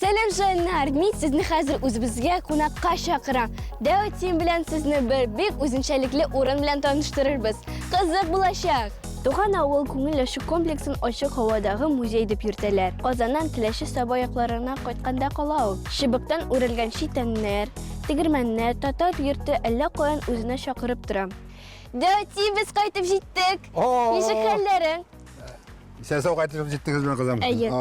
Сәлам, җаннар! Мин сезне хәзер үзебезгә кунакка чакырам. Дәү әтием белән сезне бер бик үзенчәлекле урын белән таныштырырбыз. Кызык булачак! Туган авыл күңел ачу комплексын ачык һавадагы музей дип йөртәләр. Казаннан Теләче Саба якларына кайтканда кала ул. Чыбыктан үрелгән читәннәр, тегермәннәр, татар йорты әллә каян үзенә чакырып тора. Дәү әти, без кайтып җиттек! Ничек хәлләрең? Исән-сау кайтып җиттегезме, кызым? Әйе.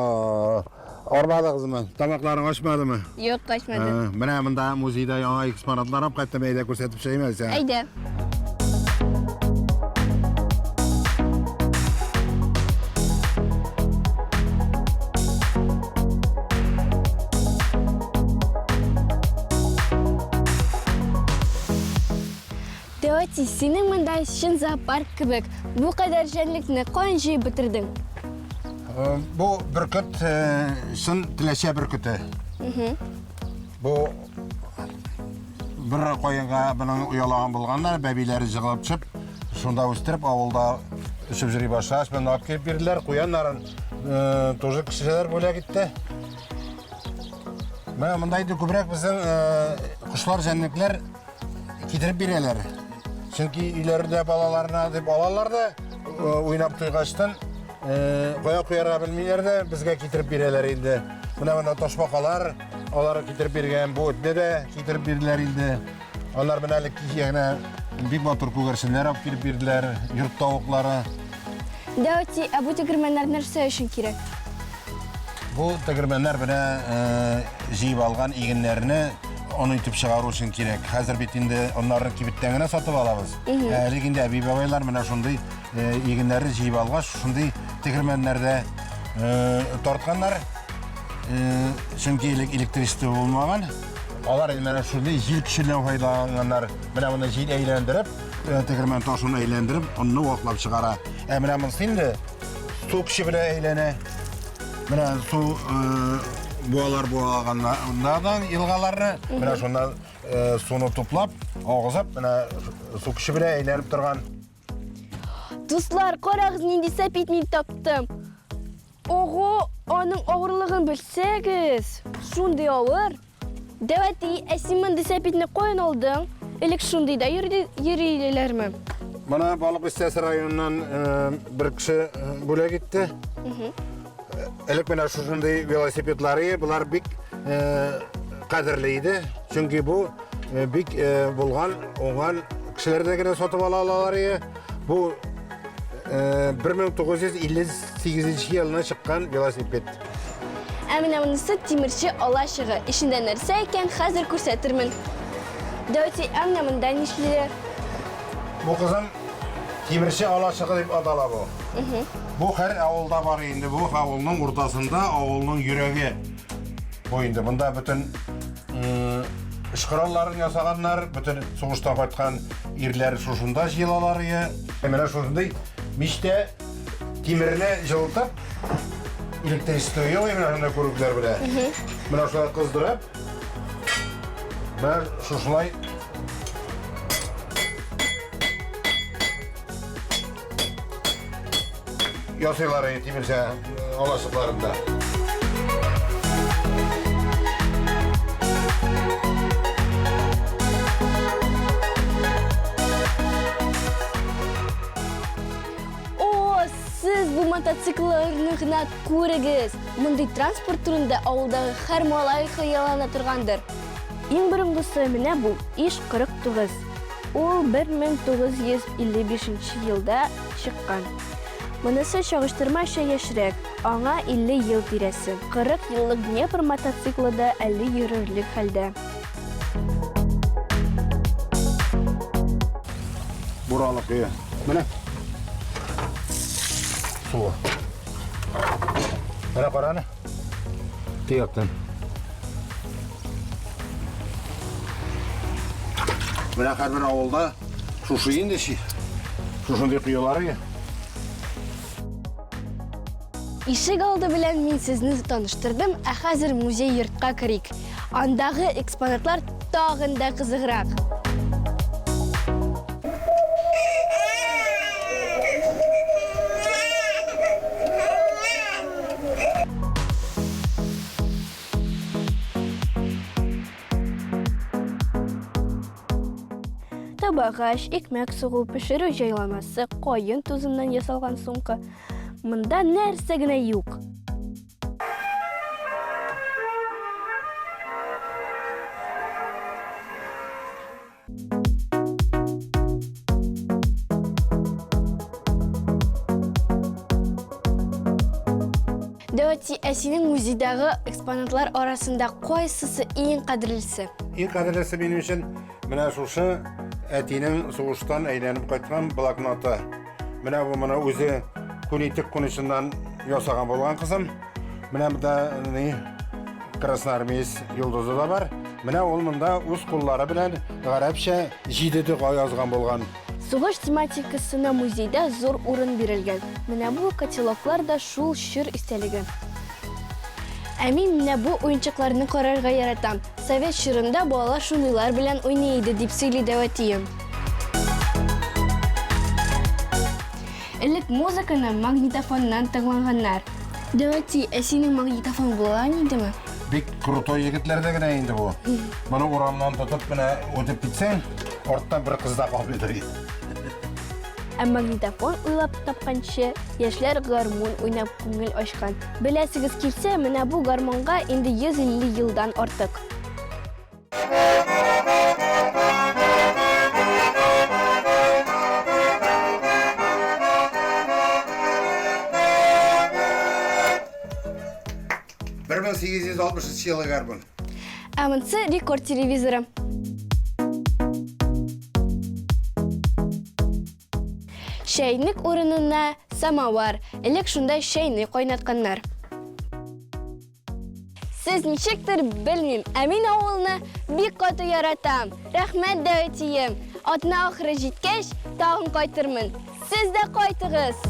Армадыгызмы? Тамакларың ачмадымы? Юк, ачмады. Менә монда музейда яңа экспонатлар алып кайттым, әйдә күрсәтеп чыгыйм әле сиңа. Әйдә. Теоти, синең монда чын зоопарк кебек. Бу кадәр җәнлекне каян җыеп бетердең? Э, бу бөркет э, чын теләчә бөркете. Бу бер каенга моның оялаган булганнар, бәбиләре җыгылып төшеп, шунда үстереп, авылда очып йөри башлагач, моны алып килеп бирделәр. Куяннарын э, тоже кешеләр бүләк итте. Менә монда инде күбрәк безнең кошлар, җәнлекләр китереп бирәләр. Чөнки өйләрендә балаларына дип алалар да, э, уйнап туйгачтан, э, кая куярга белмиләр дә, безгә китереп бирәләр инде. Менә монда ташбакалар, алар китереп биргән, бу этне дә китереп бирделәр инде. Алар менә әле кичә генә бик матур күгәрченнәр алып килеп бирделәр, йорт тавыклары. Дәүти, ә бу тегермәннәр нәрсә өчен кирәк? Бу тегермәннәр менә э, җыеп алган игеннәрне он итеп чыгару өчен кирәк. Хәзер бит инде оннарны кибеттән генә сатып алабыз. Ә элек инде әби-бабайлар менә шундый э, игеннәрне җыеп алгач, шундый тегермәннәрдә э, тартканнар. Э, чөнки элек электричество булмаган. Алар инде менә шундый җил көченнән файдаланганнар. Менә моны җил әйләндереп, тегермән ташын әйләндереп, онны ваклап чыгара. Ә менә монысы инде су көче белән әйләнә. Менә су э, буалар буаганнардан елгаларны, менә шуннан э, суны туплап, агызып, менә су көче белән әйләнеп торган. Дуслар, карагыз, нинди сәпит мин таптым. Ого, аның авырлыгын белсәгез, шундый авыр. Дәү әти, ә син мондый сәпитне каян алдың? Элек шундый да йөри иделәрме? Моны Балык Бистәсе районыннан э, бер кеше э, бүләк итте. Элек менә шушындый велосипедлар иде, болар бик э, кадерле иде. Чөнки бу бик булган, уңган кешеләр дә генә сатып ала алалар иде. Бу 1958 елны чыккан велосипед. Ә менә монысы тимерче алачыгы. Эчендә нәрсә икән, хәзер күрсәтермен. Дәүти, ә менә монда нишлиләр? Бу кызым тимерче алачыгы дип атала бу. Бу һәр авылда бар инде. Бу авылның уртасында, авылның йөрәге. Бу инде монда бөтен эш коралларын ясаганнар, бөтен сугыштан кайткан ирләр шушында җыелалар. Менә шушындый мичтә тимерне җылытып, электричество юк менә шунда күрекләр белән. Менә шулай кыздырып, менә шушылай ясыйлар тимерчә алачыкларында. О, сез бу мотоциклларны гына күрегез! Мондый транспорт турында авылдагы һәр малай хыяллана торгандыр. Иң борынгысы менә бу, ИЖ-49. Ул 1955 елда чыккан. Монысы чагыштырмача яшьрәк, аңа 50 ел тирәсе. 40 еллык Днепр мотоциклы да әле йөрерлек хәлдә. Буралы кое. Менә. Суы. Менә караны. Тияктан. Менә һәрбер авылда шушы инде ши. Шушындый коелар ие. Ишек алды белән мин сезне таныштырдым, ә хәзер музей-йортка керик. Андагы экспонатлар тагын да кызыграк. Табагач, икмәк сугу, пешерү җайланмасы, каен тузыннан ясалган сумка. Монда нәрсә генә юк. Дәүәти, ә синең музейдагы экспонатлар арасында кайсысы иң кадерлесе? Иң кадерлесе минем өчен менә шушы әтинең сугыштан әйләнеп кайткан блокноты. Менә бу моны үзе күнитек кунычыннан ясаган булган кызым. Менә монда ни красноармеец йолдызы да бар. Менә ул монда үз куллары белән гарәпчә җиде дога язган булган. Сугыш тематикасына музейда зур урын бирелгән. Менә бу котелоклар да шул чор истәлеге. Ә мин менә бу уенчыкларны карарга яратам. Совет чорында балалар шундыйлар белән уйный иде, дип сөйли дәү әтием. Элек музыканы магнитофоннан тыңлаганнар. Дәү әти, ә синең магнитофон булган идеме? Бик крутой егетләрдә генә инде бу. Моны урамнан тотып менә үтеп китсәң, арттан бер кыз да калмыйдыр. Ә магнитофон уйлап тапканчы, яшьләр гармун уйнап күңел ачкан. Беләсегез килсә, менә бу гармунга инде 150 елдан артык. 1863 елгы гармун. Ә монысы рекорд телевизоры. Чәйнек урынына самовар. Элек шунда чәйне кайнатканнар. Сез ничектер белмим, ә мин авылны бик каты яратам. Рәхмәт, дәү әтием. Атна ахыры җиткәч, тагын кайтырмын. Сез дә кайтыгыз!